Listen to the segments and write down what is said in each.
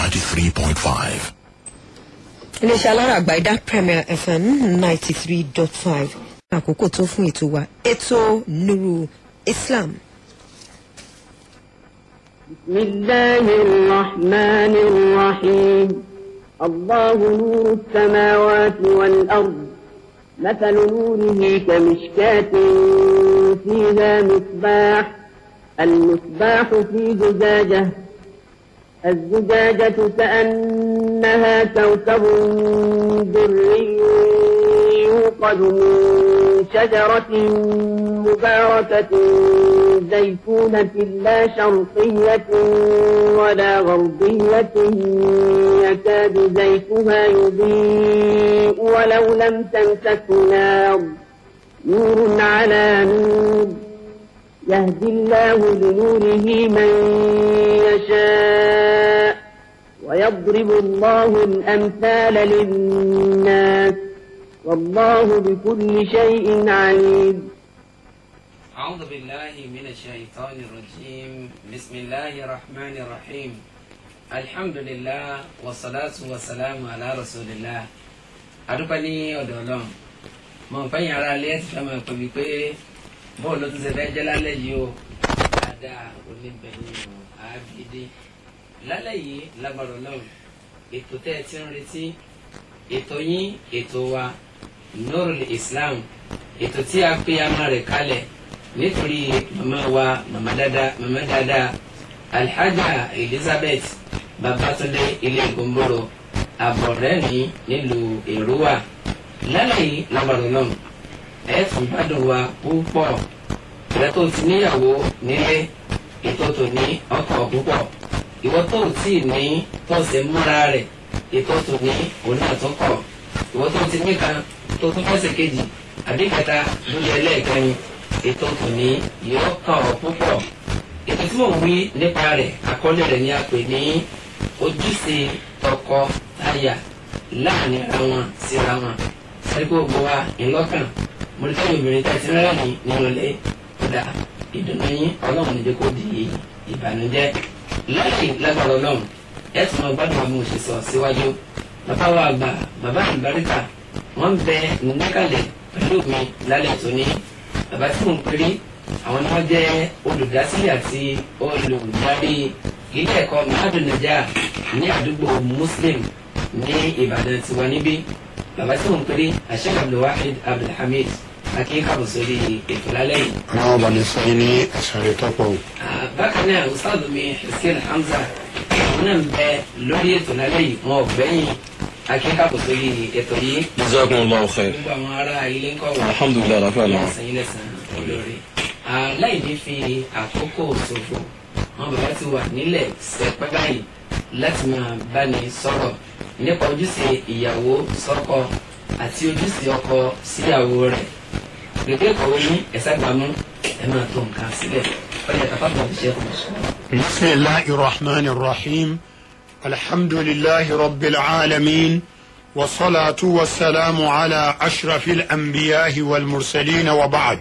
93.5. Iléeṣẹ́ alára àgbàdá Premier FM 93.5, àkókò tó fún ètò wa, ètò Nuru Islam. بسم الله الرحمن الرحيم. الله نور السماوات والأرض، مثل نوره كمشكاة فيها مصباح، المصباح في زجاجة، الزجاجة كأنها كوكب دري يوقد من شجرة مباركة زيتونة لا شرقية ولا غربية، يكاد زيتها يضيء ولو لم تمسسه نار، نور على نور، يهدي الله لنوره من يشاء، ويضرب الله الأمثال للناس، والله بكل شيء عليم. أعوذ بالله من الشيطان الرجيم. بسم الله الرحمن الرحيم. الحمد لله والصلاة والسلام على رسول الله. Adúpẹ́ ní ọ̀dọ̀ Ọlọ́run. Mọ̀ nǹkan yẹn ara ilé ẹ̀ ti fẹ́ máa pè mí pé bóòlù tó ṣe fẹ́ jẹ́ lálẹ́ yìí o, dáadáa oníbẹ̀ nínú àbídé lálẹ́ yìí lágbára Ọlọ́run. Ètò tẹ́ ẹ ti ń retí, ètò yín, ètò wa, Nurul Islam, ètò tí a pè ama rẹ̀ kalẹ̀ nítorí màmá wa, màmá dáadáa Alhaja Elizabeth Babatunde ilé Gomboro Àbọ̀rẹ́ni nílùú Èrúwà. Lálẹ́ yìí lágbára Ọlọ́run, ẹ tún gbádùn wa púpọ̀. Ìrẹ́ tó ti níyàwó nílé, ètò tó ní ọkọ̀ púpọ̀. Ìwọ tó tí ì ní tọ́sẹ̀ múra rẹ̀, ètò tó ní òun náà tó kọ̀. Ìwọ tó ti ní kan tó tún fẹsẹ̀ kejì àbí kẹta lórí ẹlẹ́ẹ̀kẹrin, ètò tó ní yóò kàn ọ́ púpọ̀. Ètò tí mò ń wí nípa rẹ̀, àkọlé rẹ̀ ni a pè ní ojúṣe tọkọ-taya láàrin ara wọn síra wọn. Sẹ́rí pé gbogbo wa ńlọ́kàn mo rí tẹ́lẹ̀ obìnrin tẹ́ ti rẹ́rìn nínú ilé, kódà ìdùnnú yín Ọlọ́run ní jẹ́ kó di ìbànújẹ́. Lẹ́yìn lágbára Ọlọ́run, ẹ tún máa gbádùn àwọn òṣìṣẹ́ síwájú. Bàbá wa àgbà, bàbá àlùbáríkà, wọ́n ń bẹ níkàlẹ̀ pẹ̀lú mi lálẹ́ tòní. Bàbá tí mò ń perí, àwọn ni wọ́n jẹ́ olùdásílẹ̀ àti olùdarí ilé ẹ̀kọ́ Mahadu Najah ní àdúgbò Muslim ní Ìbàdàn tiwa níbí. Bàbá tí mò ń perí, Sheikh Abdulwahid Abdulhamid, akínkàbọ̀ sórí ètò lálẹ́ yìí. Àwọn ọba ní sọ ní ẹ̀sán rẹ̀ tọ́pọ̀ o. Bákan náà, ustaz mi Hussein Hamza, àwọn náà ń bẹ lórí ètò lálẹ́ yìí, wọn ò gbẹ́yìn. Akínkàbọ̀ sórí ètò yìí. Jazakumullahu khair. Gbogbo àwọn ará ilé ń kọ́ wọn. Alhamdulilayi alafa la. Lẹ́sàn yín lẹ́sàn olórí. Láì ní fi àkókò ṣòfò, àwọn bàbá ti wà nílẹ̀ sẹpẹ́ báyìí láti máa bá ní sọ̀rọ̀ nípa ojúṣe ìyàwó sọ́kọ àti ojúṣe ọkọ síyàwó rẹ̀. Gègé ìkọ̀wé ní ẹ̀sàgbàmú, ẹ máa tó nǹkan sílẹ̀. Ọ̀yà tàfàtà fi ṣe kò sọ. Bisimilahi rahman rahim, alhamdulilahi rabbil alamin, wasalaatu wasalaamu ala ashrafil anbiyahi wal mursalin, wa ba'd.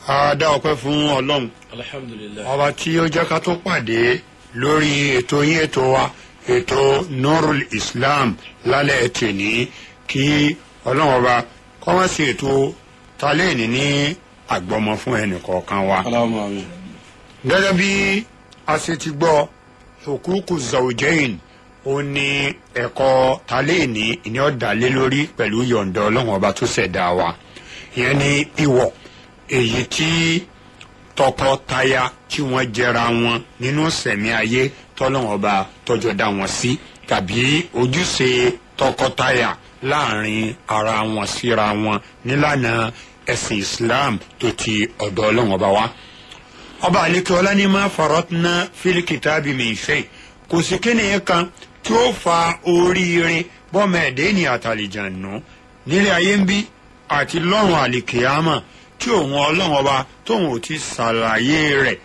A dá ọpẹ́ fún Ọlọ́run. Alhamdulilayi. Ọba tí ó jẹ́ ká tó pàdé lórí ètò yín, ètò wa, ètò Nurul Islam lálẹ́ tèní, kí Ọlọ́run ọba kó má sí ètò talẹ́ẹ̀nì ní àgbọ̀mọ fún ẹnì kọ̀ọ̀kan wa. Allahumma amin. Gẹ́gẹ́ bí a ṣe ti gbọ́, hukuku zawjain ó ní ẹ̀kọ́ talẹ́ẹ̀nì ní ọ̀dàlé lórí pẹ̀lú yọ̀ǹda Ọlọ́run ọba tó ṣẹ̀dá wa. Ìyẹn ní ìwọ̀ èyí tí tọkọtaya tí wọ́n jẹra wọn nínú sẹ̀mí ayé tọ́lọ́run ọba tọ́jọ́ dá wọn sí, tàbí ojúṣe tọkọtaya láàrin ara wọn síra wọn nílànà ẹ̀sìn Islam tó ti ọ̀dọ̀ Ọlọ́run ọba wa. Ọba àlekè ọlá ní ma faratna fil kitabi min shay, kò sí kíni kan tí ó fa oríire bọ́mọ ẹ̀dẹ́ ní àtàlìjànú nílé ayé ń bí àti lọ́run àlìkèámà tí òun Ọlọ́run ọba tóun ò ti ṣàlàyé rẹ̀,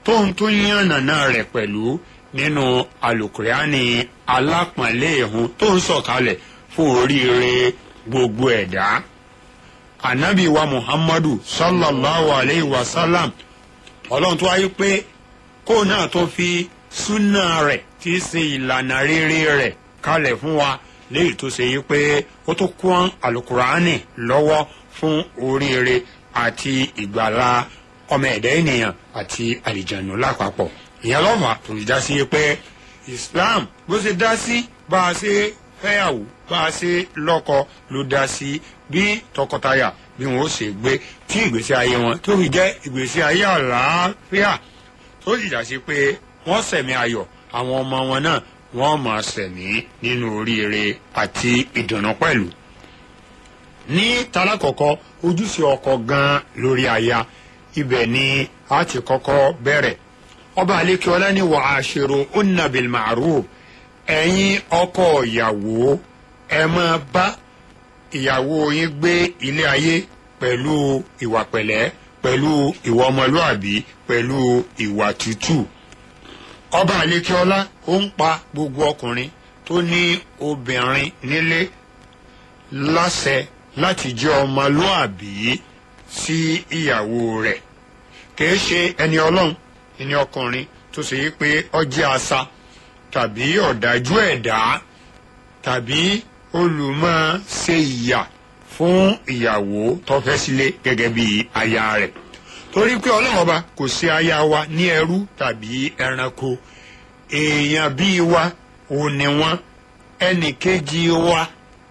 tóun tó yànnàná rẹ̀ pẹ̀lú nínú àlùkùránì alápọ̀nlé ìhun tó ń sọ̀kalẹ̀ fún oríire gbogbo ẹ̀dá. Ànábì wa Muhammadu sallallahu alayhi wa sallam, Ọlọ́run tó wáyé pé kó náà tó fi súnà rẹ̀ tí í ṣe ìlànà rere rẹ̀ kalẹ̀ fún wa léyìí tó ṣe yí pé ó tó kún àlùkùránì lọ́wọ́ fún oríire àti ìgbàlà ọmọ ẹ̀dá ènìyàn àti àlìjànú lápapọ̀. Ìyẹn lọ́fà tó fi já sí pé Islam bó ṣe dá sí bá a ṣe fẹ́yàwó bá a ṣe lọ́kọ ló dá sí bí tọkọtaya bí wọn ó ṣe gbé tí ìgbésí ayé wọn tó fi jẹ́ ìgbésí ayé àlàáfíà tó sì já sí pé wọ́n sẹ̀mí ayọ̀ àwọn ọmọ wọn náà wọ́n máa sẹ̀mí nínú oríire àti ìdùnnú pẹ̀lú. Ní talákọ̀ọ́kọ́ ojúṣe ọkọ gan lórí aya ibẹ̀ ni a ti kọ́kọ́ bẹ̀rẹ̀. Ọba Alekiola ní wa ashiruhunna bil ma'ruf, ẹ̀yin ọkọ ìyàwó ẹ máa bá ìyàwó yín gbé ilé ayé pẹ̀lú ìwà pẹ̀lẹ́, pẹ̀lú ìwà ọmọlúàbí, pẹ̀lú ìwà tútù. Ọba Alekiola ó ń pa gbogbo ọkùnrin tó ní obìnrin nílé láṣẹ láti jẹ́ ọmọlúàbí sí ìyàwó rẹ̀. Kìí ṣe ẹni ọlọ́run ẹni ọkùnrin tó ṣe yí pé ó jẹ́ àṣà tàbí ọ̀dájú ẹ̀dá tàbí olùmọ̀ ṣe ìyà fún ìyàwó tó fẹ́ sílé gẹ́gẹ́ bí aya rẹ̀. Torí pé ọlọ́run ọba kò ṣe aya wa ní ẹrú tàbí ẹranko, èèyàn bíi wa ò ní wọn, ẹnì kejì wa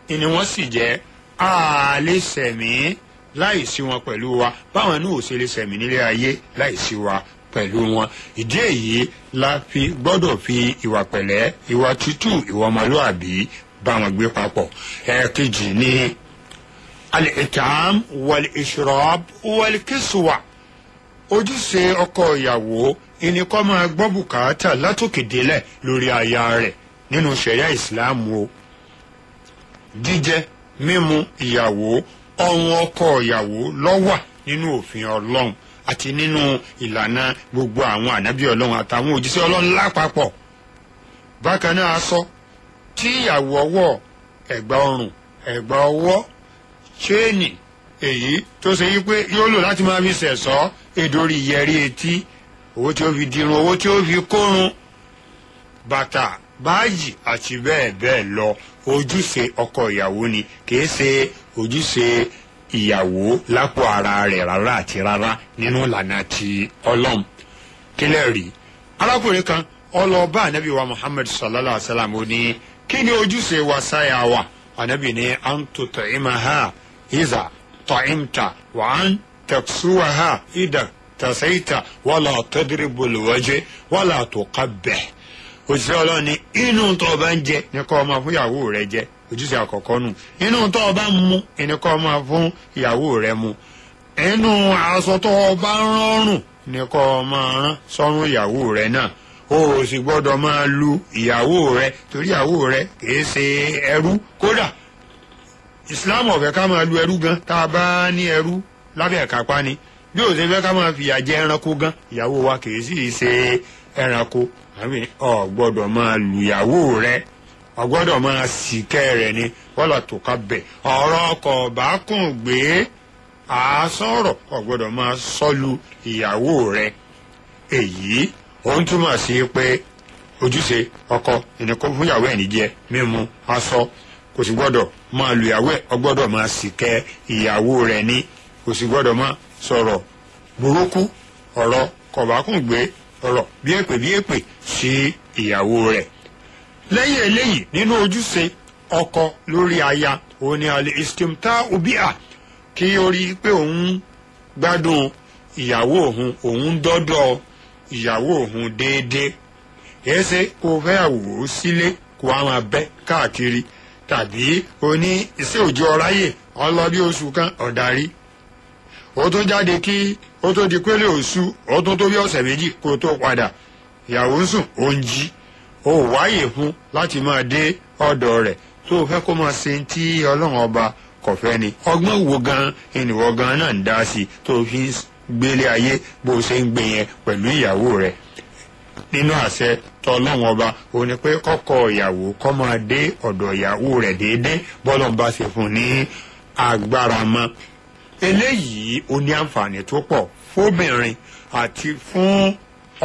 ni wọ́n sì jẹ́. A lè sẹ̀mí láì sí wọn pẹ̀lú wa, báwọn náà ò ṣe lè sẹ̀mí nílé ayé láì sí wa pẹ̀lú wọn. Ìdí èyí la fi gbọ́dọ̀ fi ìwà pẹ̀lẹ́, ìwà tútù, ìwà ọmọlúàbí bá wọn gbé papọ̀. Ẹ̀ẹ̀kejì ni al-itam wal-ishrab wal-kiswa. Ojúṣe ọkọ ìyàwó ìní kó máa gbọ́ bùkátà látòkè délẹ̀ lórí aya rẹ̀ nínú ṣẹ̀ríà ìsìláàmù o. Jíjẹ mímu ìyàwó ọ̀hún ọkọ ìyàwó ló wà nínú òfin Ọlọ́run àti nínú ìlànà gbogbo àwọn ànábì Ọlọ́run àtàwọn òjíṣẹ́ Ọlọ́run lápapọ̀. Bákan náà aṣọ tí ìyàwó ọwọ́, ẹ̀gbà ọrùn, ẹ̀gbà ọwọ́, ṣéènì èyí tó ṣe yí pé yóò lò láti máa fi ṣẹ̀ṣọ́, èdòrí yẹrí etí, owó tí ó fi dirun, owó tí ó fi kórun, bàtà, báàjì àti bẹ́ẹ̀ bẹ́ẹ̀ lọ. Ojúṣe ọkọ ìyàwó ni, kìí ṣe ojúṣe ìyàwó lápò ara rẹ̀ rárá àti rárá nínú ìlànà ti Ọlọ́run. Kílẹ̀ rí arákùnrin kan ọlọ́ọ̀bá ànábì wa Muhammad sallallahu alayhi wa sallam, ó ní kí ni ojúṣe wa sáyà wa? Ànábì ní an tut'imaha iza ta'imta wa an taksuwaha idha tasaita wala tadribul wajh wala tuqabbih. Òṣìṣẹ́ Ọlọ́run ní inú tó o bá ń jẹ ní kó o máa fún ìyàwó rẹ jẹ, ojúṣe àkọ́kọ́ nù. Inú tó o bá ń mu ní kó o máa fún ìyàwó rẹ mu. Inú aṣọ tó o bá ń rọrùn ní kó o máa rán sọ́rùn ìyàwó rẹ náà. O ò sì gbọ́dọ̀ máa lu ìyàwó rẹ torí ìyàwó rẹ kìí ṣe ẹrú. Kódà Islam ò fẹ́ ká máa lu ẹrú gan, tá a bá ní ẹrú lábẹ́ ìkápá ni. Bí ó ṣe fẹ́ ká máa fìyà jẹ ẹranko gan, ìyàwó wa kìí sì ṣe ẹranko. Àmì ò gbọ́dọ̀ máa lu ìyàwó rẹ, ò gbọ́dọ̀ máa sìkẹ́ rẹ ni wọ́lá tó ká bẹ̀. Ọ̀rọ̀ ọkọ̀ bá kùn gbé àásọ̀rọ̀, ò gbọ́dọ̀ máa sọ́lu ìyàwó rẹ. Èyí ó ń túmọ̀ sí pé ojúṣe ọkọ ìníkó fún ìyàwó ẹ̀ níjẹ mímu aṣọ, kò sì gbọ́dọ̀ máa lu ìyàwó ẹ̀, ò gbọ́dọ̀ máa sìkẹ́ ìyàwó rẹ̀ ní, kò sì gbọ́dọ̀ máa sọ̀rọ̀ burúkú, ọ̀rọ̀ kọ̀bákùngbé, ọ̀rọ̀ bí èpè bí èpè sí ìyàwó rẹ̀. Lẹ́yìn eléyìí nínú ojúṣe ọkọ lórí aya òun ni alẹ́ istimta ubia, kí ó rí i pé òun gbádùn ìyàwó òun, òun dọ́dọ̀ ìyàwó òun déédéé. Kìí ṣe kó fẹ́ àwò sílé kó a máa bẹ́ káàkiri tàbí o ní iṣẹ́ òjò ọ̀ráyè ọlọ́bí oṣù kan ọ̀darí. Ó tó jáde kí ó tó di pélé oṣù, ó tó tó bí ọ̀sẹ̀ méjì kó tó padà. Ìyàwó ń sùn, ó ń jí. Ó wáyè fún láti máa dé ọ̀dọ̀ rẹ̀ tó fẹ́ kó máa ṣe tí Ọlọ́run ọba kò fẹ́ ni. Ọgbọ́n wo gan ìnìwọ̀ gan náà ń dá sí tó fi ń gbélé ayé bó ṣe ń gbé yẹn pẹ̀lú ìyàwó rẹ̀. Nínú àṣẹ tọlọ́run ọba òun ni pé kọ́kọ́ ìyàwó kó máa dé ọ̀dọ̀ ìyàwó rẹ̀ déédéé bọ́lọ́run bá ṣe fún ní agbára mọ́. Eléyìí ó ní àǹfààní tó pọ̀ fóbìnrin àti fún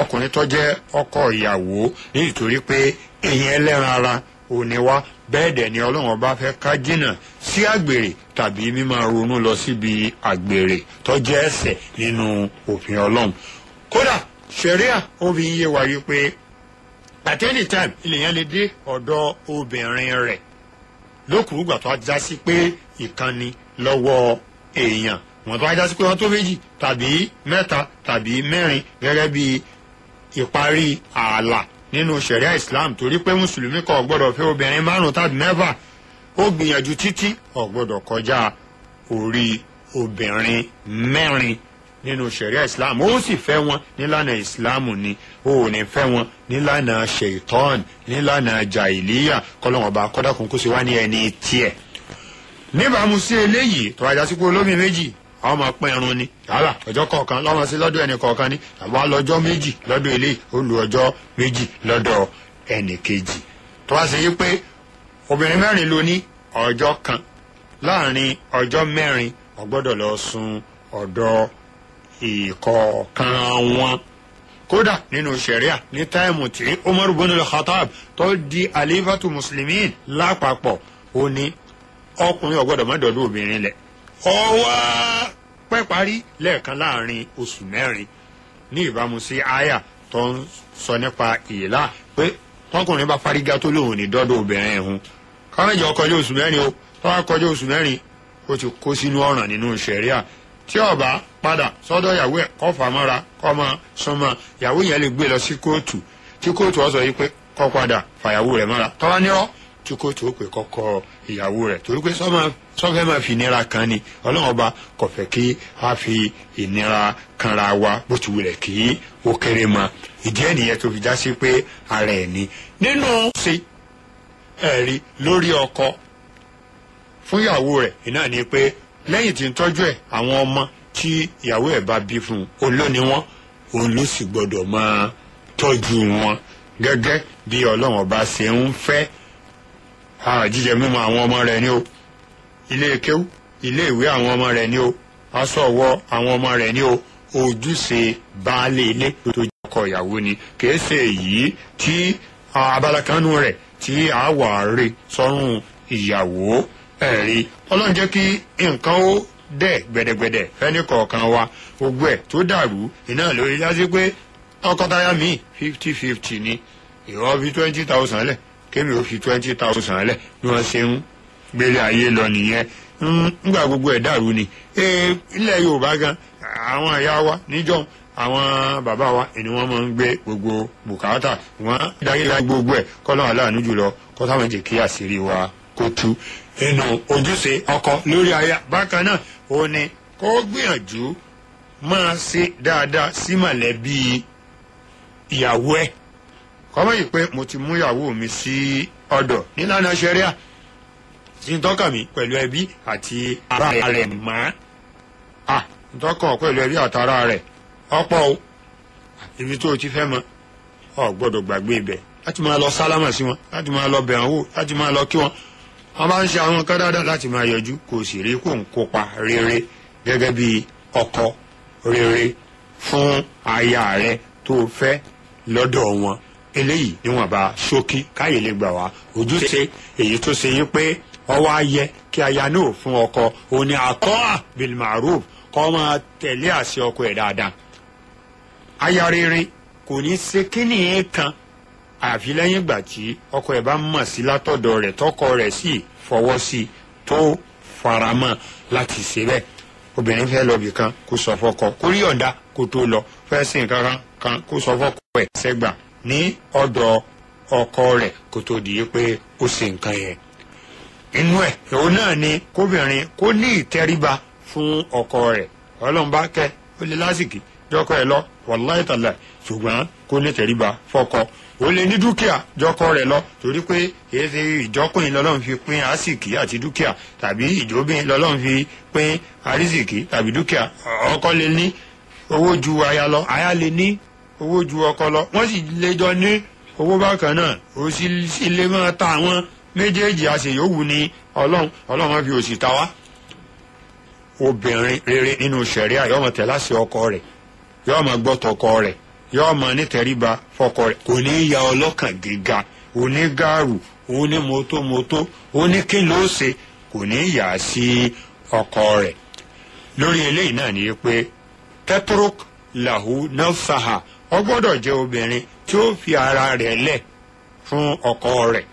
ọkùnrin tó jẹ́ ọkọ ìyàwó, nítorí pé èèyàn ẹlẹ́ran ara òní wá. Bẹ́ẹ̀ dẹ̀ ni Ọlọ́run ọba fẹ́ ká jìnnà sí àgbèrè tàbí mímáa ronú lọ síbi àgbèrè tó jẹ́ ẹ̀ṣẹ̀ nínú òfin Ọlọ́run. Kódà ṣẹ̀ríà ó fi ń yé wa yí pé at any time ènìyàn lè dé ọ̀dọ̀ obìnrin rẹ̀ lókùrúgbà tó já sí pé ìkànnì lọ́wọ́ èèyàn, wọ́n tó já sí pé wọ́n tó méjì tàbí mẹ́ta tàbí mẹ́rin gẹ́gẹ́ bí ìparí ààlà nínú ṣẹ̀ríà Islam, torí pé mùsùlùmí kò gbọ́dọ̀ fẹ́ obìnrin 5 tàbí 6, ó gbìyànjú títí ò gbọ́dọ̀ kọjá orí obìnrin 4 nínú ṣẹ̀ríà Islam. Ó sì fẹ́ wọn nílànà Islam ni, ó ní fẹ́ wọn nílànà ṣèitán, nílànà jàìlíyà. Kọ́lọ́wọ́n ọba kọ́dákun kó sì wá ní ẹni tiẹ̀. Níbàámu sí eléyìí, tó wájà sí pé olómi méjì àwọn máa pín irun ni, yálà ọjọ́ kọ̀ọ̀kan lọ́mọ sí lọ́dọ̀ ẹnì kọ̀ọ̀kan ni, tàbí lọ́jọ́ 2 lọ́dọ̀ eléyìí, ó lu ọjọ́ 2 lọ́dọ̀ ẹnì kejì. Tó wá sí yí pé obìnrin 4 ló ní ọjọ́ kan, láàrin ọjọ́ 4 ó gbọ́dọ̀ lọ sùn ọ̀dọ̀ ìkọ̀ọ̀kan wọn. Kódà nínú ṣẹ̀ríà ní táìmù tí Umar ibn al-Khattab tó di alifatu muslimin lápapọ̀, ó ní ọkùnrin ò gbọ́dọ̀ má dọ̀dọ̀ obìnrin lẹ̀, ọwọ́ pẹ́ parí lẹ́ẹ̀kan láàrin oṣù 4, ní ìbámu sí àyà tó ń sọ nípa ìlà pé tọkùnrin bá fárígá tó lóun ní dọ́dọ̀ obìnrin ẹ̀hún, káwọn kọjá oṣù 4 o, tó bá kọjá oṣù 4 ó ti kó sínú ọ̀ràn nínú ṣẹ̀ríà. Tí ó bá padà sọ́dọ̀ ìyàwó ẹ̀ kó fà mọ́ra kó máa súnmọ́, ìyàwó yẹn lè gbé lọ sí kóòtù, tí kóòtù ó sọ yìí pé kó padà fàyàwó rẹ̀ mọ́ra, tọ́wá ní ọ́ tí kóòtù ó pè kọ́kọ́ ìyàwó rẹ̀, torí pé sọ́fẹ́ máa fi ìnira kan ni. Ọlọ́run ọba kò fẹ́ kí a fi ìnira kanra wa bó ti wulẹ̀ kí ó kéré mọ́. Ìdí ẹ̀ nìyẹn tó fi já sí pé ara ẹ̀ ni nínú ṣe ẹ̀rí lórí ọkọ fún ìyàwó rẹ̀ iná ni pé lẹ́yìn tí ń tọ́jú ẹ̀, àwọn ọmọ tí ìyàwó ẹ̀ bá bí fún un olóni wọn, òun ló sì gbọ́dọ̀ máa tọ́jú wọn gẹ́gẹ́ bí Ọlọ́run ọba ṣe ń fẹ́. Jíjẹ mímu àwọn ọmọ rẹ̀ ni o, ilé kéwú, ilé ìwé àwọn ọmọ rẹ̀ ni o, aṣọ ọwọ́ àwọn ọmọ rẹ̀ ni o, ojúṣe baálé ilé tó jẹ́ ọkọ ìyàwó ni. Kìí ṣe èyí tí abala kanú rẹ̀ tí a wà rè sọ́rùn ìyàwó. Ẹ̀rí Ọlọ́run jẹ́ kí nǹkan ó dẹ̀ gbẹ̀dẹ̀gbẹ̀dẹ̀ fẹ́ni kọ̀ọ̀kan wa, gbogbo ẹ̀ tó dàrú iná lórí jásí pé tọkọtaya mi 50-50 ni, ìwọ fi 20,000 lẹ̀, kémi ò fi 20,000 lẹ̀, bí wọ́n ṣe ń gbélé ayé lọ nìyẹn. Ńgbà gbogbo ẹ̀ dàrú ni. Ilẹ̀ Yorùbá gan, àwọn ìyá wa níjọ́, àwọn bàbá wa ni wọ́n máa ń gbé gbogbo bùkátà wọ́n dáyé gbogbo ẹ̀, kọ́lọ́n aláàánú jùlọ kọ́ sáwọn jẹ́ kí àṣírí wa kó tú. Inú ojúṣe ọkọ lórí aya bákan náà ó ní kó gbìyànjú máa ṣe dáadáa sí mọ̀lẹ́bí ìyàwó ẹ̀. Kọ́mọ̀ yìí pé mo ti mú ìyàwó mi sí ọ̀dọ̀ nílànà ṣẹ̀ríà tí ń tọ́ka mi pẹ̀lú ẹbí àti ara rẹ̀ mọ́. À ń tọ́kàn pẹ̀lú ẹbí àtara rẹ̀ ọ̀pọ̀ o, ibi tó o ti fẹ́ mọ ọ gbọ́dọ̀ gbàgbé ibẹ̀ láti máa lọ sálámà sí wọn, láti máa lọ bẹ̀ wọ́n wò, láti máa lọ kí wọn. Wọ́n bá ń ṣe àwọn nǹkan dáadáa láti máa yọjú, kò sì rí kó ń kópa rere gẹ́gẹ́ bí ọkọ rere fún aya rẹ tó fẹ́ lọ́dọ̀ wọn. Eléyìí níwọ̀nba ṣókí káyè lè gbà wá ojúṣe èyí tó ṣe yí pé ọwọ́ ayẹ kí aya náà fún ọkọ òní àtọ́à bil ma'ruf, kó máa tẹ̀lé àṣẹ ọkọ ẹ̀ dáadáa. Aya rere kò ní ṣe kíni kan àfi lẹ́yìn ìgbà tí ọkọ ẹ̀ bá mọ̀ sí látọ̀dọ̀ rẹ̀, tọkọ rẹ̀ sì fọwọ́ sí tó faramọ́ láti ṣe bẹ́ẹ̀. Obìnrin fẹ́ lọ bì kan kó sọ fọ́kọ kó rí ọ̀dà kó tó lọ, fẹ́ sìn kankan kan kó sọ fọ́kọ ẹ̀ sẹ́gbà ní ọ̀dọ̀ ọkọ rẹ̀ kó tó di pé ó ṣe nǹkan yẹn. Inú ẹ̀ òun náà ni kóbìnrin kó ní ìtẹríba fún ọkọ rẹ̀. Ọlọ́run bá kẹ́ ó lè lásìkò jọkọ ẹ̀ lọ wàláhì tàlà, ṣùgbọ́n kó ní ìtẹríba fọ́kọ. Ó lè ní dúkìá jọkọ rẹ̀ lọ, torí pé kìí ṣe ìjọkùnrin lọ́lọ́run fi pín àsìkí àti dúkìá, tàbí ìjóbìnrin lọ́lọ́run fi pín àrísìkí tàbí dúkìá. Ọkọ lè ní owó ju aya lọ, aya lè ní owó ju ọkọ lọ, wọ́n sì lè jọ ní owó bákan náà, ó sì lè máa ta àwọn méjèèjì àṣeyọ̀wù ní Ọlọ́run. Ọlọ́run máa fi òṣì ta wá. Obìnrin rere nínú ṣẹ̀ríà yóò máa tẹ̀ láṣẹ ọkọ rẹ̀, yóò máa gbọ́ tọkọ rẹ̀, Yóò máa nítẹríba fọ́kọ rẹ̀, kò ní ya ọlọ́kàn gíga, onígàrú, onímọ́tómọ́tó, oníkí ló ṣe, kò ní yà á sí ọkọ rẹ̀. Lórí eléyìí náà ni pé tetrok lahu nafsaha, ó gbọ́dọ̀ jẹ́ obìnrin tí ó fi ara rẹ̀ lẹ̀ fún ọkọ rẹ̀,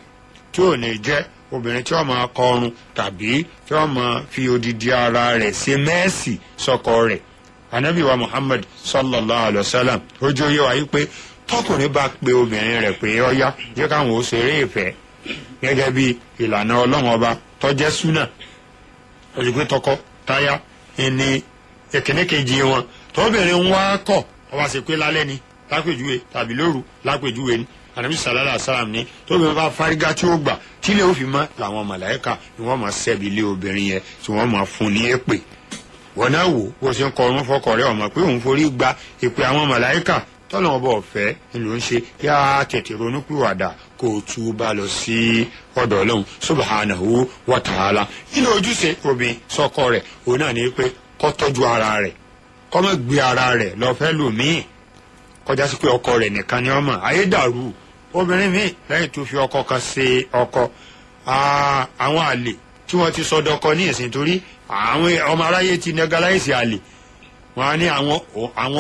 tí ò ní jẹ́ obìnrin tí ó máa kọrun tàbí tí ó máa fi odidi ara rẹ̀ ṣe mẹ́ẹ̀sì sọ́kọ rẹ̀. Anabi wa Muhammad sallallahu alayhi wa sallam ó jẹ́ oyé wa yìí pé tọkùnrin bá pe obìnrin rẹ̀ pé ó yá, jẹ́ káwọn ó ṣeré ìfẹ́ gẹ́gẹ́ bí ìlànà Ọlọ́run ọba tó jẹ́ súnà, ó sì pé tọkọ táyà ẹni ìkíní kejì wọn, tóbìnrin ń wá kọ̀ ọ wá sí pé lálẹ́ ni lápèjúwe tàbí lóru lápèjúwe ni. Ànábì sallallahu alaihi wasallam ní tóbìnrin bá fárígá tí ó gbà tí ilé ó fi mọ́, làwọn màláíkà ni wọ́n máa ṣẹ́bi ilé obìnrin yẹn tí wọ́n máa fún ní èpè. Wọn náà wò bó ṣe ń kọ ọrún fọkọ rẹ, ọmọ pé òun forí gba èpè àwọn màláíkà tọ́lọ́wọ́n bọ̀ ọ̀fẹ́ ló ń ṣe. Yá tètè ronúpìwàdà kó o tú bá lọ sí ọ̀dọ̀ Ọlọ́run subhanahu wa ta'ala. Nínú ojúṣe obìnrin sọ́kọ rẹ̀ òun náà ní pé kó tọ́jú ara rẹ̀, kó má gbé ara rẹ̀ lọ fẹ́ lòmíì, kọjá sí pé ọkọ rẹ̀ nìkan ni ọmọ ayé dàrú. Obìnrin míì lẹ́yìn tó fi ọkọ kan ṣe ọkọ, àwọn àlè tí wọ́n ti sọdọkọ ní ìsìn, torí àwọn ọmọ aráyé ti negalize àlè, wọ́n á ní àwọn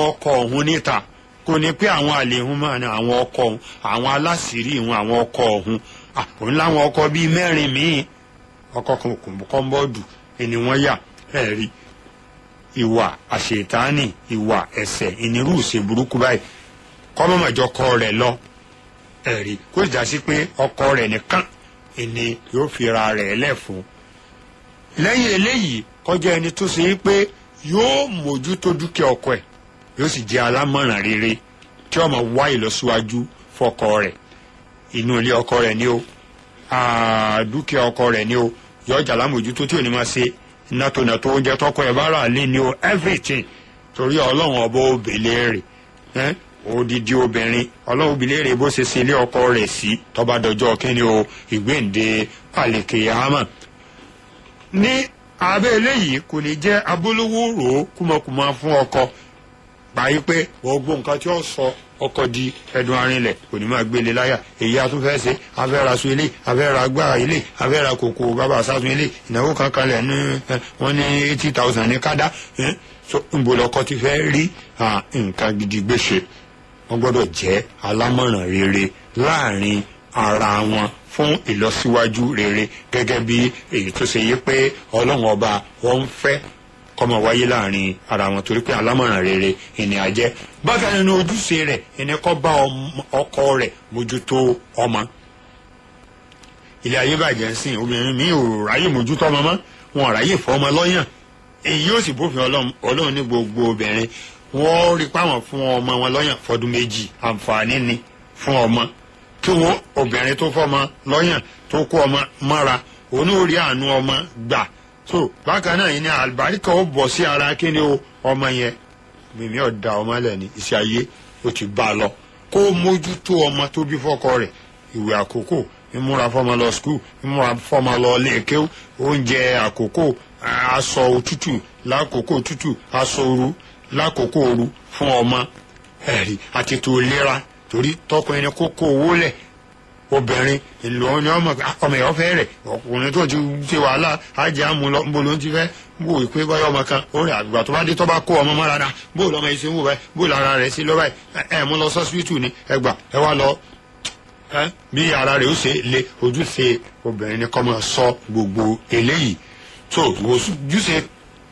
ọkọ ọ̀hún níta, kò ní pé àwọn àlè ọ̀hún máa ní àwọn ọkọ ọ̀hún, àwọn aláṣìírí ọ̀hún, àwọn ọkọ ọ̀hún. Òun láwọn ọkọ bíi mẹ́rin míì, ọkọ kọ̀ǹbọ̀dù ni wọ́n yà. Ẹ̀rí ìwà àṣetánì, ìwà ẹ̀ṣẹ̀, ìnirú ìṣe burúkú báyìí, kọ́mọ̀mọ̀jọ kọ rẹ̀ lọ. Ẹ̀rí kó sì já sí pé ọkọ rẹ̀ nìkan ìní yóò fi ra rẹ̀ lẹ̀ fún. Lẹ́yìn eléyìí, kọjá ẹni tó ṣe é pé yóò mójútó dúkìá ọkọ ẹ̀, yóò sì jẹ́ alámọ̀ràn rere tí ó máa wá ìlọsíwájú fọ́kọ rẹ̀. Inú ilé ọkọ rẹ̀ ni o, dúkìá ọkọ rẹ̀ ni o, yóò jà lámòjútó tí ò ní máa ṣe nàtònàtò oúnjẹ tọkọ ẹ̀ bá rà lé ni o, everything. Torí Ọlọ́run ọba obìnrin rẹ̀, odidi obìnrin, Ọlọ́run obìnrin rẹ̀ bó ṣe ṣe ilé ọkọ rẹ̀ sí tó bá dọjọ́ kíni o, ìgbéǹde àlèkèyàmà. Ní abẹ́ eléyìí kò ní jẹ́ abólówó rò ó kúmọkùmọ fún ọkọ, báyìí pé gbogbo nǹkan tí ó sọ ọkọ di ẹdun arinlẹ̀ kò ní máa gbélé láyà. Èyí a tún fẹ́ ṣe, afẹ́ra sun ilé, afẹ́ra gbá ilé, afẹ́ra kòkò bàbá sásun ilé, ìnáwó kan kalẹ̀ ní wọ́n ní 80,000 ní kádá. Nbó lọkọ ti fẹ́ rí nǹkan gidi gbèsè. Wọ́n gbọ́dọ̀ jẹ́ alámọ̀ràn rere láàrin ara wọn fún ìlọsíwájú rere, gẹ́gẹ́ bí èyí tó ṣe yí pé Ọlọ́run ọba wọn ń fẹ́ kọ́mọ wáyé láàrin ara wọn, torí pé alámọ̀ràn rere ìní àjẹ́. Bákan nínú ojúṣe rẹ̀ ìní kó bá ọkọ rẹ̀ mójútó ọmọ. Ilé ayé bàjẹ́ ń sìn, obìnrin mi ò ráyè mójútó ọmọ mọ́, wọn ò ráyè fọ́ ọmọ lọ́yàn. Èyí yóò sì bófin Ọlọ́run ní gbogbo obìnrin wọ́n rí páwọn fún ọmọ wọn lọ́yàn fọdún 2, àǹfààní ni fún ọmọ. Tí wọn obìnrin tó fọmọ lọ́yàn tó kó ọmọ mọ́ra, òun ò rí àánú ọmọ gbà. So bákan náà yìí ni àlùbáríkà ó bọ̀ sí ara kíni o ọmọ yẹn. Mímí ọ̀dà ọmọ lẹ̀ ní iṣẹ́ ayé ó ti bá a lọ. Kó mójútó ọmọ tó bí fọ́kọ rẹ̀, ìwé àkókò, ìmúra fọ́mọ lọ skul, ìmúra fọ́mọ lọ léèkéw, oúnjẹ àkókò, aṣọ òtútù lákòókò òtútù, aṣọ ooru lákòókò ooru fún ọmọ. Ẹ̀rí àti tó lera, torí tọkùnrin kó kó owó lẹ̀, obìnrin ìlú ọ̀nà ọmọ ọmọ ẹ̀yọ́ fẹ́ rẹ̀, ọkùnrin tó ti ṣe wàhálà ajé àmú lọ nbó ló ń ti fẹ́ wò pé báyọ̀ ọmọ kan ó rìn àgbà tó bá dé tó bá kó ọmọ mọ́ra dá, bó lọ́mọ yìí ṣe ń wò báyìí, bó lára rẹ̀ sí lọ́ báyìí, ẹ mú lọ sọ́sibítù ni, ẹ gbà ẹ wá lọ bí ara rẹ̀ ó ṣe le. Ojúṣe obìnrin ni kó máa sọ gbogbo eléyìí. Tó ojúṣe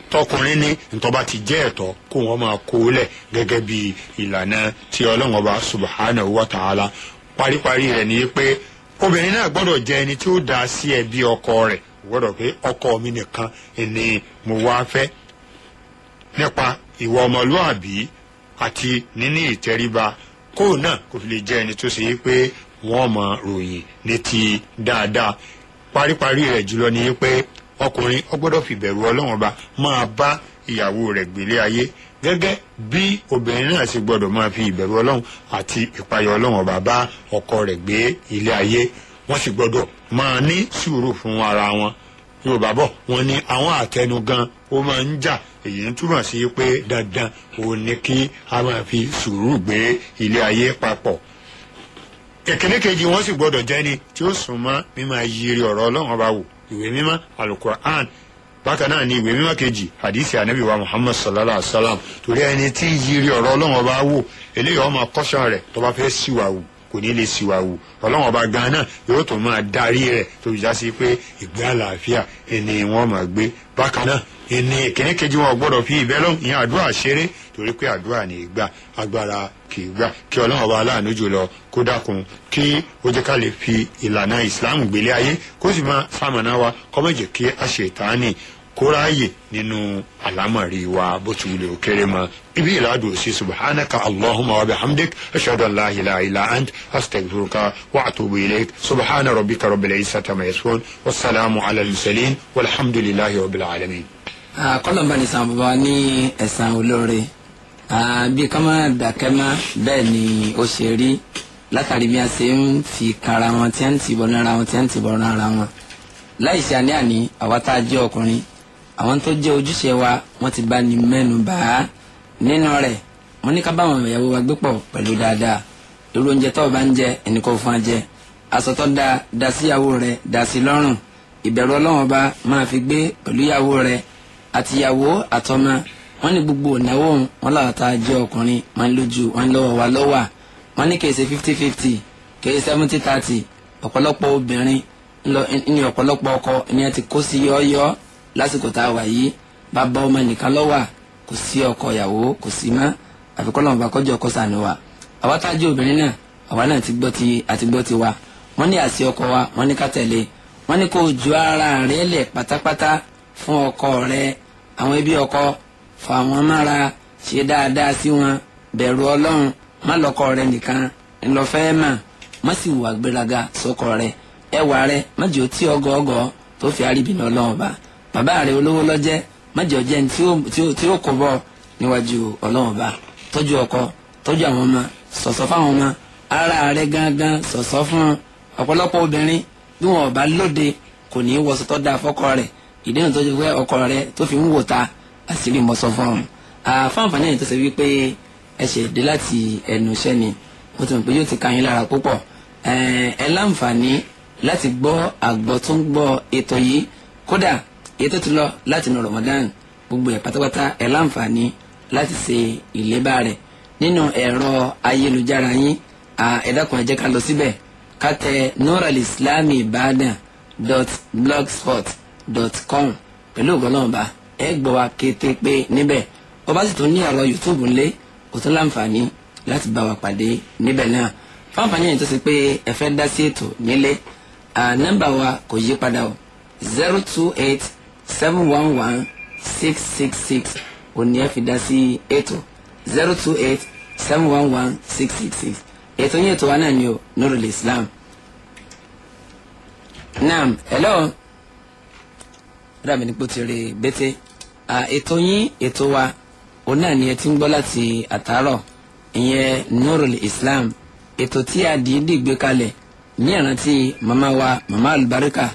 tọkùnrin ní ntọ́ba ti jẹ́ ẹ̀tọ́ kó wọ́n máa kó lẹ̀ gẹ́gẹ́ bí ìlànà tí Ọlọ́run ọba subhanahu wa ta'ala. Paríparí rẹ̀ ni pé obìnrin náà gbọ́dọ̀ jẹ́ ẹni tí ó dá sí ẹbí ọkọ rẹ̀, gbọ́dọ̀ pé ọkọ mi nìkan ni mo wá fẹ́, nípa ìwà ọmọlúàbí àti níní ìtẹríba, kó náà kò fi lè jẹ́ ẹni tó ṣe pé wọ́n máa ròyìn ní ti dáadáa. Paríparí rẹ̀ jùlọ ni pé ọkùnrin ó gbọ́dọ̀ fìbẹ̀rù Ọlọ́run ọba máa bá ìyàwó rẹ̀ gbélé ayé, gẹ́gẹ́ bí obìnrin náà sì gbọ́dọ̀ máa fi ìbẹ̀rù Ọlọ́run àti ìpayà Ọlọ́run ọba bá ọkọ rẹ̀ gbé ilé ayé. Wọ́n sì gbọ́dọ̀ máa ní sùúrù fún ara wọn. Yorùbá bọ̀ wọ́n ní àwọn àtẹnugan ó máa ń jà. Èyí ń túmọ̀ sí pé dandan òun ni kí a máa fi sùúrù gbé ilé ayé papọ̀. Ìkíní kejì wọ́n sì gbọ́dọ̀ jẹ́ ni tí ó sùn mọ́ mímọ́ yiri ọ̀rọ̀ Ọlọ́run ọba wò, ìwé mímọ́ Alukur'an, bákan náà ni ìwé mímọ́ kejì hadisi anabi wa Muhammad sallallahu alaihi wa sallam. Torí ẹni tí ń yiri ọ̀rọ̀ Ọlọ́run ọba wò, eléyìí ọmọ kọ́sán rẹ̀ tó bá fẹ́ síwà wò kò ní lè síwà wò. Ọlọ́run ọba gan náà yóò tó máa darí rẹ̀ tó fi já sí pé ìgbé àlàáfíà ẹni wọ́n máa gbé. Bákan náà ẹni ìkíní kejì wọn gbọ́dọ̀ fi ìbẹ́ lọ́hùn ìyẹn àdúrà ṣeré, torí pé àdúrà ní ìgbà agbára kì í gbà. Kí Ọlọ́run ọba aláàánú jùlọ kó dákun kí ó jẹ́ ká lè fi ìlànà ìsìláàmù gbélé ayé, kó sì máa ṣamọ̀nà wa, kó má jẹ́ kí àṣetánì kó ráàyè nínú àlámọ̀rí wa bó ti wulẹ̀ òkèrè mọ́. Ibi ìlàdùn sí subhanaka allahumma wa bihamdik ashhadu an la ilaha illa ant astaghfiruka wa atubu ilayk. Subhana rabbika rabbil izzati amma yasifun wassalamu ala al-mursalin walhamdulillahi rabbil alamin. Kọ́lọ́mbà ní sàn bàbá ní ẹ̀sán olóore bí ká má dàkẹ́ má bẹ́ẹ̀ ni ó ṣe rí látàrí bí a ṣe ń fi kara wọn tí a ń tìbọ̀ nára wọn tí a ń tìbọ̀ nára wọn láì ṣe àní-àní. Àwa tá a jẹ́ ọkùnrin, àwọn tó jẹ́ ojúṣe wa wọ́n ti bá ní mẹ́nu bà á nínú rẹ̀. Wọ́n ní ká bá àwọn ìyàwó wa gbé pọ̀ pẹ̀lú dáadáa. Irú oúnjẹ tó o bá ń jẹ ẹnì kò fún wa jẹ, aṣọ tó da da síyàwó rẹ̀ da sí lọ́rùn, ìbẹ̀rù Ọlọ́run ọba máa fi gbé pẹ̀lú ìyàwó rẹ̀ àtìyàwó àtọmọ. Wọ́n ní gbogbo ìnáwó wọn làwọn tá a jẹ́ ọkùnrin wọn lójú wọn lọ́wọ́ wa lọ́wà. Wọ́n ní kìí ṣe 50-50, kìí 70-30. Ọ̀pọ̀lọpọ̀ obìnrin ní ọ̀pọ̀lọpọ̀ ọkọ ni ẹ ti kó sí yọ́ọ́yọ́ lásìkò tá a wà yìí. Bàbá ọmọ nìkan ló wà, kò sí ọkọ ìyàwó kò sí mọ́, àfikún lọ́wọ́ bá kọjọ ọkọ sànù wa. Àwa tá a jẹ́ obìnrin náà, àwa náà ti gbọ́ ti àti gbọ́ ti wa. Wọ́n ní àṣẹ ọkọ wa wọ́n ní ká tẹ̀lé. Wọ́n ní kó ju ara rẹ̀ lẹ̀ pátápátá fún ọkọ rẹ̀, àwọn ẹbí ọkọ fà wọ́n mára, ṣe dáadáa sí wọn, bẹ̀rù Ọlọ́run, má lọ́kọ rẹ̀ nìkan ńlọfẹ́ mà, má sì wà gbéraga sọ́kọ rẹ̀, ẹwà rẹ̀ má jẹ́ ọtí ọgọ́ọgọ́ tó fi àríbìnà Ọlọ́run bá. Bàbá rẹ̀ olówó lọ́jẹ́, má jẹ́ ọjẹ́ tí ó kò bọ̀ níwájú Ọlọ́run bá. Tọ́jú ọkọ, tọ́jú àwọn ọmọ, sọ̀sọ̀ fáwọn ọmọ, ara rẹ̀ gángan sọ̀sọ̀ fún. Ọ̀pọ̀lọpọ̀ obìnrin bí wọn ò bá lóde kò ní í wọṣọ tó dáa fọ́kọ rẹ̀. Ìdí náà tó ṣe pé ọkọ rẹ̀ tó fi ń wò ta àṣírí mọ́sọ fún ọ̀hún. Àfáànfààní yẹn tó ṣe wípé ẹ ṣe dé láti ẹnu iṣẹ́ ni mo ti mọ̀ pé yóò ti ka yín lára púpọ̀. Ẹ láǹfààní láti gbọ́ àgbọ̀ tó ń gbọ́ ètò yìí, kódà ètò ti lọ láti inú Ramadan, gbogbo ẹ̀ pátápátá ẹ láǹfààní láti ṣe ìlébà rẹ̀ nínú ẹ̀rọ ayélujára yín. Ẹ dákun ẹ jẹ́ ká lọ síbẹ̀ ká tẹ nuralislamibada.blogspot.com pẹ̀lú ògbọ́nàmọba ẹ gbọ́ wa kété pé níbẹ̀. Ó bá sì tún ní ẹ̀rọ YouTube ńlé, kò tún láǹfààní láti bá wa pàdé níbẹ̀ náà. Fáǹfààní yẹn tó ṣe pé ẹ fẹ́ dá sí ètò nílé, nọ́mbà wa kò yí padà o, 028711666 òní ẹ fi dá sí ètò, 028711666. Ètò yín ètò wa náà ni o, Nurul Islam. Naam, hello. Dàbí ní kó ti rí bété. Ètò yín ètò wa òun náà ni ẹ ti ń gbọ́ láti àtàárọ̀, ìyẹn Nurul Islam, ètò tí a dìídì gbé kalẹ̀ ní ìrántí màmá wa, màmá àlùbáríkà,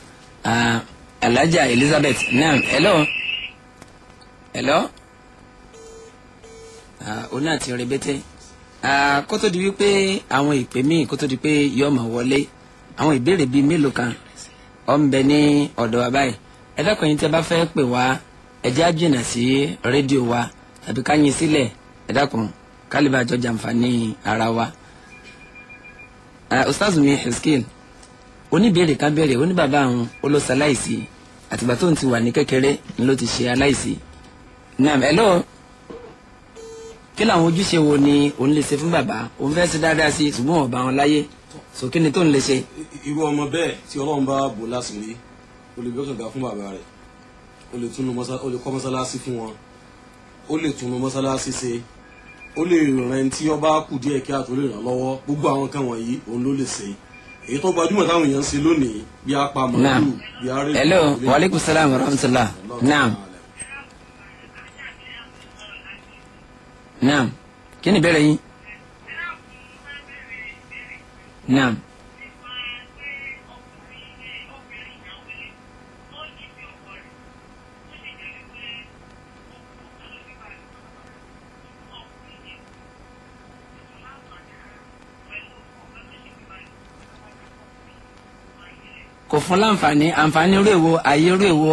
Alhaja Elizabeth. Naam, hello. Hello. Òun náà ti rí bété. Kó tó di wípé àwọn ìpè míì kó tó di pé yóò máa wọlé, àwọn ìbéèrè bíi mélòó kan ó ń bẹ ní ọ̀dọ̀ wa báyìí. Ẹ dákun yín tí a bá fẹ́ pè wá, ẹ jẹ́ á jìnnà sí rédíò wa tàbí ká yín sílẹ̀. Ẹ dákun ká lè bá jọ jàǹfààní ara wa. Ustaz mi Hizkil oníbèrè kan béèrè, ó ní bàbá àwọn ó ló ṣaláìsí, àtìgbà tó ń ti wà ní kékeré ni ló ti ṣe aláìsí. Naam, hello. Kí làwọn ojúṣe wo ni òun lè ṣe fún bàbá? Òun fẹ́ ṣe dáadáa sí, ṣùgbọ́n ọba wọn láyé, so kí ni tó ń lè ṣe? Irú ọmọ bẹ́ẹ̀ tí Ọlọ́run bá bò láṣìírí, ó lè gbé kànga fún bàbá rẹ̀, ó lè túnú ó lè kọ́ mọ́sálásí fún wọn, ó lè túnú mọ́sálásí ṣe, ó lè ràn tí ó bá kù díẹ̀ kí àtò lè ràn lọ́wọ́. Gbogbo àwọn kan wọ̀nyí òun ló lè ṣe. Èyí tó gbajúmọ̀ táwọn èèyàn ń ṣe lónìí bí a pa màálù, bí a rẹ̀. Hello, wa alaikum salam wa rahmatullah. Naam. Naam, kí ni ìbéèrè yín? Naam. Kò fún láǹfààní àǹfààní irú èwo àyè irú èwo.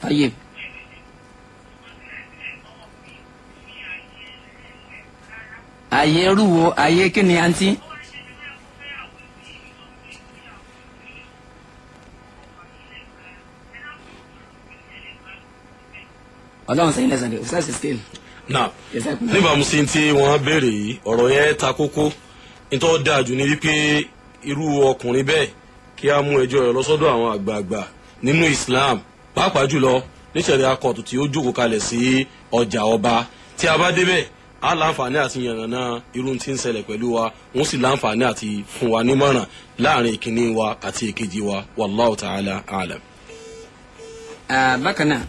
Tayyib. Àyè irú wo àyè kí ni àǹtí. Ọlọ́run sẹ́yìn lẹ́sàn-án dẹ̀ ọ̀sán scale. Náà níbàámu sí tí wọ́n béèrè yìí, ọ̀rọ̀ yẹn ta kókó. Nítorí dáa jù ní wípé irú ọkùnrin bẹ́ẹ̀ kí á mú ẹjọ́ rẹ̀ lọ sọ́dọ̀ àwọn àgbààgbà nínú Islam, pàápàá jùlọ níṣẹ̀lẹ̀ akọ̀tù tí ó jókòó kalẹ̀ sí ọjà ọba. Tí a bá débẹ̀, á láǹfààní àti yànnàná irú tí ń ṣẹlẹ̀ pẹ̀lú wa, wọ́n sì láǹfààní àti fún wa nímọ̀ràn láàrin ìkíní wa àti èkejì wa. Wallahu ta'ala a'lam. Bákan náà,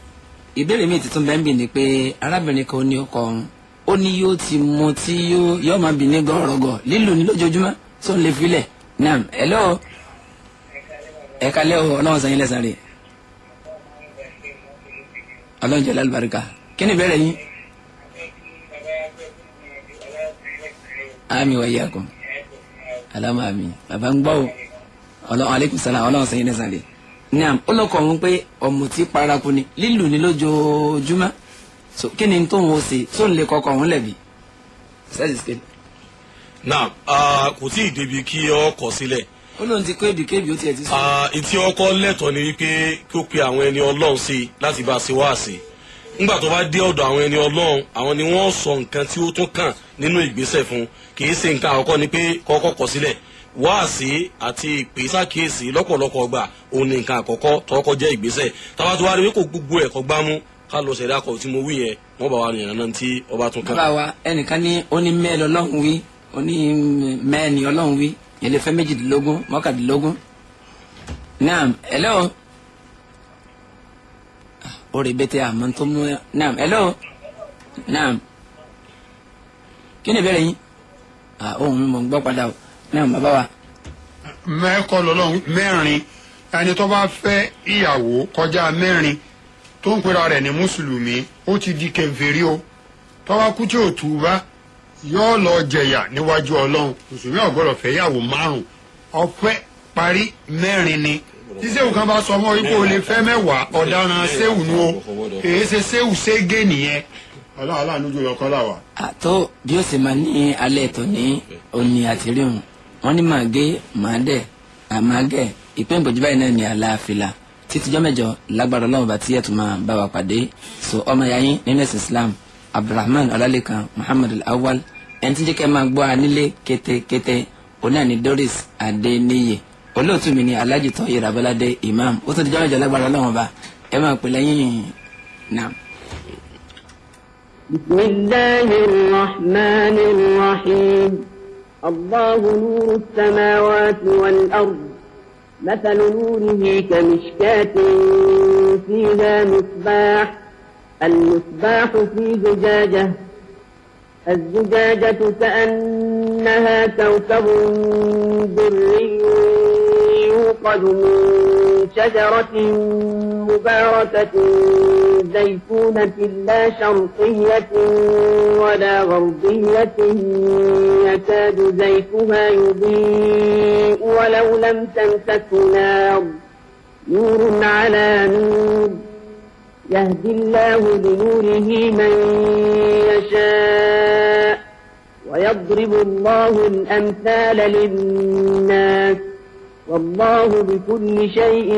ìbéèrè mi tuntun bẹ́ẹ̀ ń bì ní pé arábìnrin kan ní ọkọ òun ó ní yóò ti mu tí yóò máa bì ní gọ́rọ̀gọ̀ lílù ní lójoojúmọ́ tó ń lè filẹ̀. Naam, hello. Ẹ kalẹ́ o, Ọlọ́run sanyí lẹ́sàn rẹ̀, Ọlọ́run jẹ́ lálùbáríkà. Kí ni ìbéèrè yín? Àmín wa iyyakum. Alámà àmín. Bàbá ń gbọ́ o. Ọlọ́run aleykum salaam. Ọlọ́run sanyí lẹ́sàn rẹ̀. Naam, ó lọ́kọ̀ ọ̀hún pé ọ̀mùtí paraku ni lílù ní lójoojúmọ́. So kí ni tó ń wo ṣe tó ń lè kọkọ̀ ọ̀hún lẹ̀bi? Naam, kò tí ì débi kí ọ kọ̀ sílẹ̀. Ó lóun ti kó ebì kébì ó tiẹ̀ ti sọ. Ìtí ọkọ lẹ́tọ̀ọ́ ni wípé kí ó pe àwọn ẹni Ọlọ́run sí i láti bá a ṣe wáàsí. Nígbà tó bá dé ọ̀dọ̀ àwọn ẹni Ọlọ́run, àwọn ni wọ́n sọ nǹkan tí ó tún kàn nínú ìgbésẹ̀ fún. Kì í ṣe nǹkan àkọ́kọ́ ni pé kọ́kọ́ kọ̀ sílẹ̀. Wáàsí àti ìpèsàkíyèsí lọ́pọ̀lọpọ̀ ọgbà òun ni nǹkan àkọ́kọ́ tọ́kọ́ jẹ́ ìgbésẹ̀. Tábà tó wá rí wípé kò gbogbo ẹ̀kọ́ gbámú, ká lọ ṣẹ̀dá kọ̀ tí mo wí yẹn, wọ́n bá wa rìnrìn náà tí ọba tún kàn. Bàbá wa, ẹnìkan ní ó ní mẹ́ẹ̀ lọ́lọ́run wí, ó ní mẹ́ẹ̀ ni Ọlọ́run wí, yẹn lè fẹ́ 22, 19. Naam, hello. Ó rí bẹ́tẹ̀ àmọ́ tó mú. Naam, hello. Naam, kí ni ìbéèrè yín? Ohun mi mò ń gbọ́ padà o. Naam, bàbá wa. Mẹ́kọ̀ lọ́lọ́run mẹ́rin. Ẹni tó bá fẹ́ ìyàwó kọjá mẹ́rin tó ń pera rẹ̀ ní mùsùlùmí, ó ti di kèfèrí o. Tó bá kú tí ò túbá, yóò lọ jẹ̀yà níwájú Ọlọ́run. Mùsùlùmí ò gbọ́dọ̀ fẹ́ ìyàwó 5, ọ̀fẹ́ parí mẹ́rin ni. Tí sẹ́wù kan bá sọ mọ́ wípé o lè fẹ́ 10, ọ̀daràn sẹ́wù nu o. Èyí ṣe sẹ́wù ségé nìyẹn. Ọlọ́run aláàánú jùlọ kọ́ là wà. Àtó bí ó sì máa ní alẹ́ tó ní òní àtìrí òun, wọ́n ní màá gé màá dẹ̀ àmàá gẹ̀ ìpín ìbòjú báyìí náà ní àlàáfíà títí jọ́ mẹ́jọ lágbára Ọlọ́run bá tí ẹ̀ tún máa bá wa pàdé. So ọmọ ya yín nínú ẹ̀sìn Islam, Abdulrahman Ọlálékan Muhammad Awal, ẹni tí ń jẹ́ kẹ́ máa gbọ́ anílé kétékété òun náà ní Doris Adéníyè. Olóòtú mi ní Alhaji Toyir Abolade Imam. Ó tún ti jọ́ mẹ́jọ lágbára Ọlọ́run bá ẹ máa pè lẹ́yìn náà. بسم الله الرحمن الرحيم. الله نور السماوات والأرض، مثل نوره كمشكاة فيها مصباح، المصباح في زجاجة، الزجاجة كأنها كوكب دري يوقد من شجرة مباركة زيتونة لا شرقية ولا غربية يكاد زيتها يضيء ولو لم تمسسه نار، نور على نور، يهدي الله لنوره من يشاء ويضرب الله الأمثال للناس والله بكل شيء